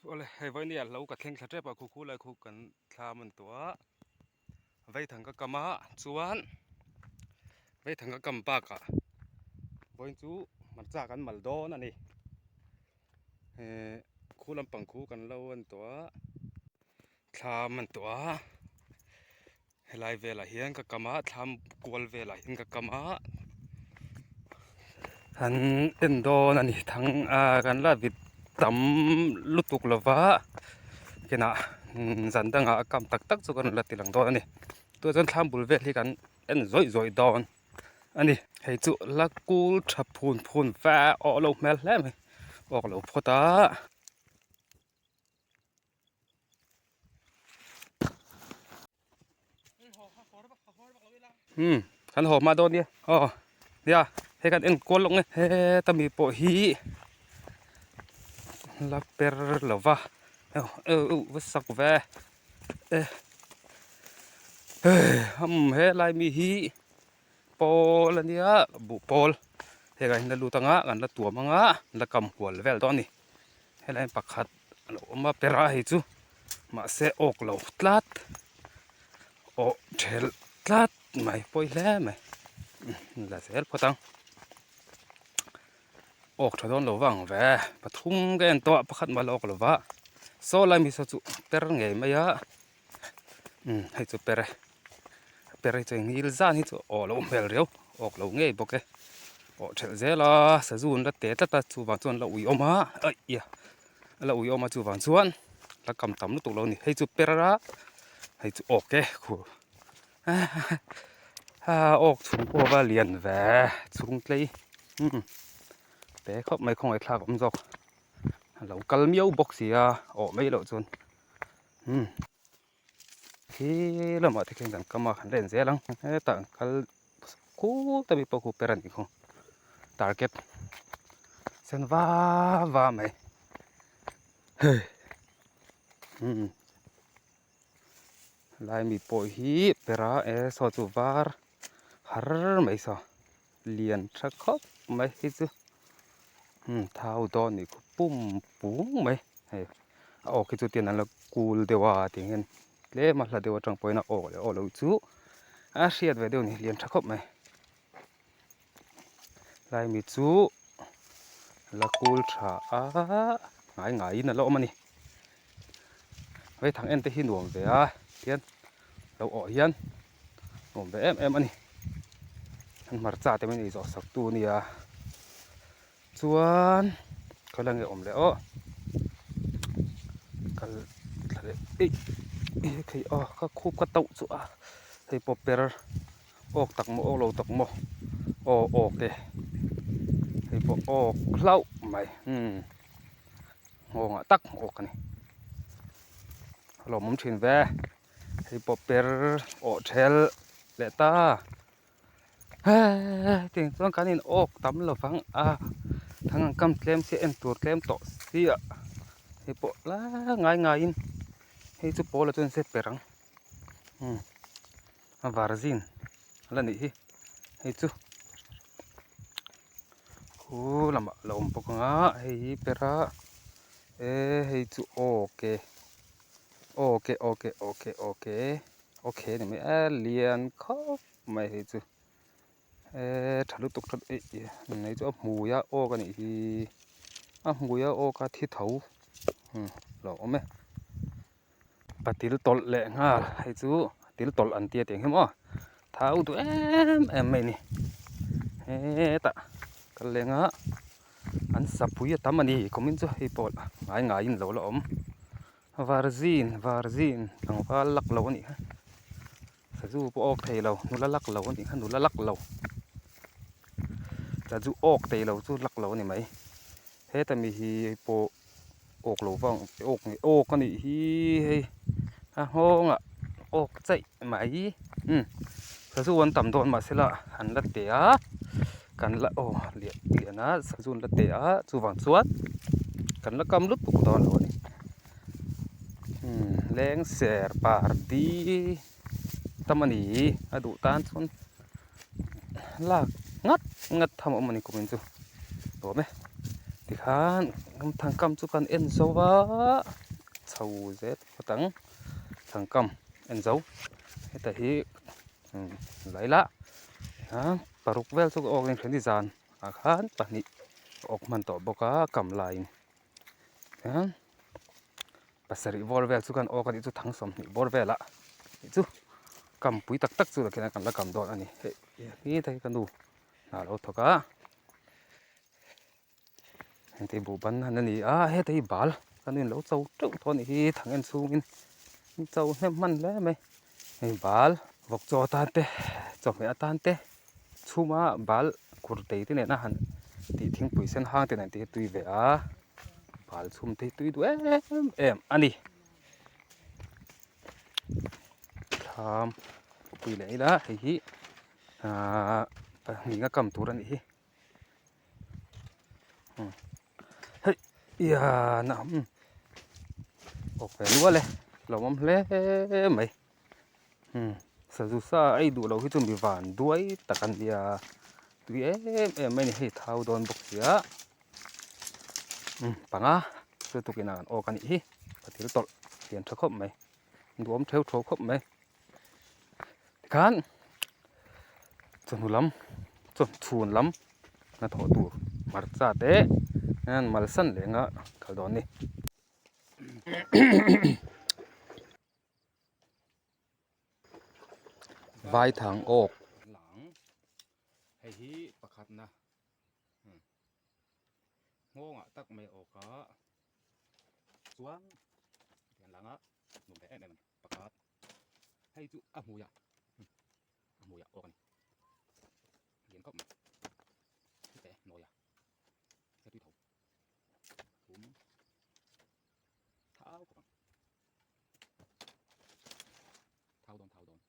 Awle hei vawinia hlo ka thleng thla tep a khu khu lai khu kan thlam a ni tawh a vaithang ka kam a chuan vaithang ka kam bakah vawiin chu hmarcha kan mal dawn a ni ehh khu lampang khu kan lo a ni tawh a. Thlam an tuah a helai velah hian ka kam a thlam kual velah hian ka kam a an en dawn a ni thang ah kan la vit tam lutuk lo va kinah zan dangah a kam tak tak chu kan la ti lang dawn a ni tunah chuan thlam bul vel hi kan en zawih zawih dawn a ni hei chu la kul tha phun phun va awh loh hmel hle mai awk lo phawt a. Umm kan haw hma dawn nia aw nia hei kan en kual lawk nge heta mi pawh hi la per lo va va sak ve e umm helai mi hi pawl a nia buh pawl hengah hian la lut anga kan la tuam anga la kam hual vel dawn a ni. Helai pakhat a lo awm a pera hei chu mahse awk lo tlat awh thelh tlat mai pawi hle mai la zel phawt ang awk tha dawn lo vang ve pathum ka en tawh a pakhat mah la awk lo va saw lai mi saw chu per ngei mai a hei chu per e per hi chu ngil zan hi chu awh loh hmel riau awk lo ngei bawk e awh thelh zel a sazu an la te tlat a chuvang chuan la ui awm a aih a la ui awm a chuvang chuan la kam tam lutuk lo a ni hei chu per a hei chu awk e khu awk chhung pawh a va lian ve chhung tlei te khawp mai khawngaih thlak a awm zawk a lo kal miau bawk si a awh mai loh chuan. Umm khi lamah te khian kan kam a kan la en zel ang hetah an kal kul ta mi pawh khu per a nih khu target sen va va mai hei umm lai mi pawh hi per a e saw chu var har mai saw lian tha khawp mai hi chu umm thau dawn nih khu pum pung mai hei. A awk hi chu tian an la kul deuh a tih hian tlem a hla deuh atang pawhin a awk leh awk loh chu a hriat ve deuh a ni lian tha khawp mai lai mi chu la kul tha a ngai ngaiin a la awm a ni vaithang en te hi nuam ve a tian lo awh hian nuam ve em em a ni an hmarcha te min ei zawh sak tu a nia. Chuan khawi lai nge awm leh aw kal thla leh eih eih thei a ka khup ka tauh chu a hei pawh per awk tak maw awk lo tak maw aw awk e hei pawh awk hlauh mai umm nghawngah tak awk a ni a lawmawm thin ve hei pawh per awh ṭhel leh ta. Hetiang chuan kan in awk tam lo vang a thang ang kam tlem si en tur tlem tawh si a hei pawh la ngai ngaiin hei chu pawl ah chuan se per ang umm a var zin a la nih hi hei chu khu lamah a lo awm bawk ang a hei hi per a e hei chu awk e awk e awk e awk e awk e awk e ni mai a lian khawp. Mai hei chu eee tha lutuk tha eih hei chu a hmui a awk a nih hi a hmui a awk a thi tho lo awm e patil tawlh leh nghal hei chu til tawlh an tia tih ang hi maw thau duh em em mai a ni hetah kal leng a an sapui a tam a ni kumin chu hei pawh ngai ngaiin lo la awm varzin varzin tlangval lak lo a nih kha. Sazu pawh awk thei lo nula lak lo a nih kha nula lak lo sazu awk thei lo chu lak lo a ni mai heta mi hi pawh awk lo vang awk nge awk a nih hi hei a nghawngah awk chaih mai umm sazu an tam dawn mahsela an la teh a kan la aw lian lian a sazu an la teh a chuvang chuan kan la kam lutuk dawn lo a ni. Lengser party tam a ni a duh tan chuan lak ngat ngat tham a awm a ni kumin chu nuam e. Tikhan thangkam chu kan en zo a chho zet phawt ang thangkam en zo heta hi la ila tikhan paruk vel chu ka awk in hria zan ah khan pahnih ka awk hman tawh bawk a kam laiin tichuan pasarih bawr vel chu kan awk a nih chu thang sawmhnih bawr velah tih chu kam pui tak tak chu takhian kan la kam dawn a ni hei he hi ka nu hna a lo thawk a. Hengte hi buhban han a ni a heta hi bal kan in lo cho teuh tawh a nih hi thang en chhungin an cho hnem hman hle mai hei bal vawk chaw atan te chawhmeh atan te chhuma bal kur tei te nena han tih thingpui sen hang te nen te hi tui ve a bal chhum te hi tui duh em em a ni thlam pui leh ila hei hi ahh pahnih a kam tur a nih hi. Hei ian a awm awk ve nual e lo awm hle mai sazu sa ei duh loh hi chu mi van duai tak an nia tui em em mai a ni hei thau dawn bawk sia panga chu tukin ah an awk a nih hi patil tawlh lian tha khawp mai duhawm theu thaw khawp mai. Tikhan chawhnu lam chaw chhun lam hnathawh tur hmarcha te hian malsan leh anga kal dawn a ni. Vaithang awk hei hi pakhatna nghawngah tak mai awk a chuan tiang langa nuam ve em em a ni. Pakhat hei chu a hmuiah a hmuiah awk a ni lian khawp mai hete nawia he tui tho thum thau khawp ang thau dawn thau dawn.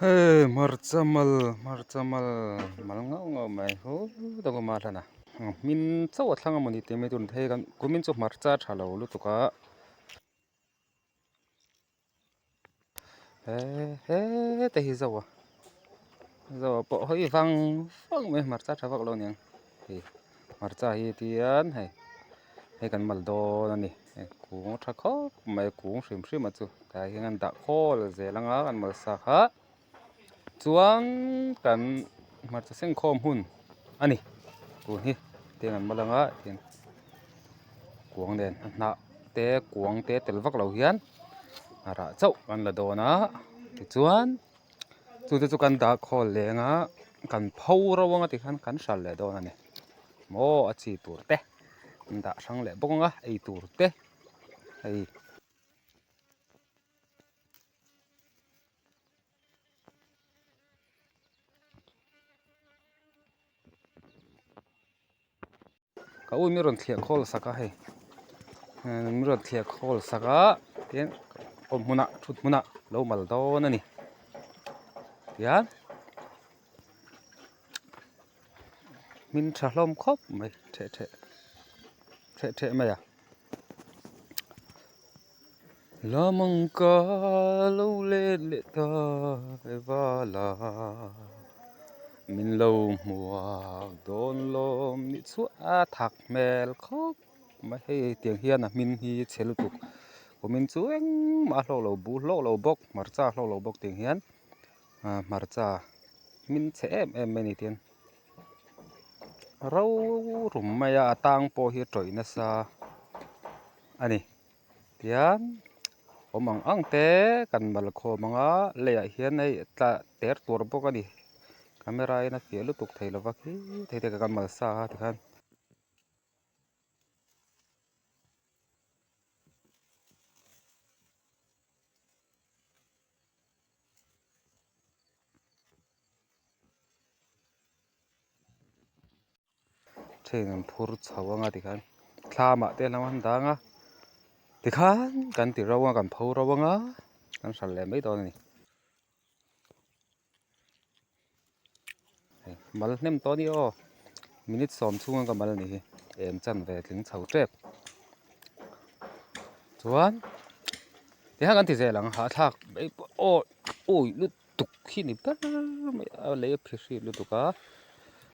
Hei hmarcha mal hmarcha mal mal ngauh ngauh mai hu tak awm a hlan a hmin chauh a thlang amawni tih mai tur an thei a kumin chu hmarcha a tha lo lutuk a he hete hi zo a zo a pawh hawi vang vang mai hmarcha tha vak lo aniang hei hmarcha hi tian hei hei kan mal dawn a ni hei kung tha khawp mai kung hrim hrim a chu tlaiah hian an dah khawl zel anga kan mal sa kha chuan kan hmarcha sengkhawm hun a ni tun hi tiang an mal anga tiang kuang nen a hnah te kuang te tel vak lo hian a rah chauh kan la dawn a tichuan chu te chu kan dah khawl leng a kan pho ro anga tikhan kan hral leh dawn a ni maw a chi tur te an dah hrang leh bawk anga ei tur te hei. Ka u in min rawn thliah khawl sak a hei min rawn thliah khawl sak a tin awm hmunah thut hmunah lo mal dawn a ni tihian hmin tha hlawm khawp mai theh theh theh theh mai a. Lamang ka lo let leh ta e vala min lo hmuak dawn lawm ni chhuah a thak hmel khawp mai hei tiang hian a hmin hi chhe lutuk kumin chu engmah a hlawk lo buh hlawk lo bawk hmarcha hlawk lo bawk tiang hian ah hmarcha hmin chhe em em mai a ni tiang ro rum mai a a tang pawh hi a tawih nasa a ni. Tian awm ang ang te kan mal khawm ang a leiah hian hei tla ter tur bawk a ni camera in a fiah lutuk thei lova khi thei te kan mal sa a tikhan. Then an phur chho anga tikhan thlamah te an lo han dang a tikhan kan ti ro a kan pho ro anga kan hral leh mai dawn a ni hei mal hnem tawh a ni aw. Minute sawm chhunga ka mal a nih hi em chanve tling chho tep. Chuan tihian kan ti zel ang hahthlak mai pawh aw awi lutuk hi ni ber mai a lei a phihrit lutuk a.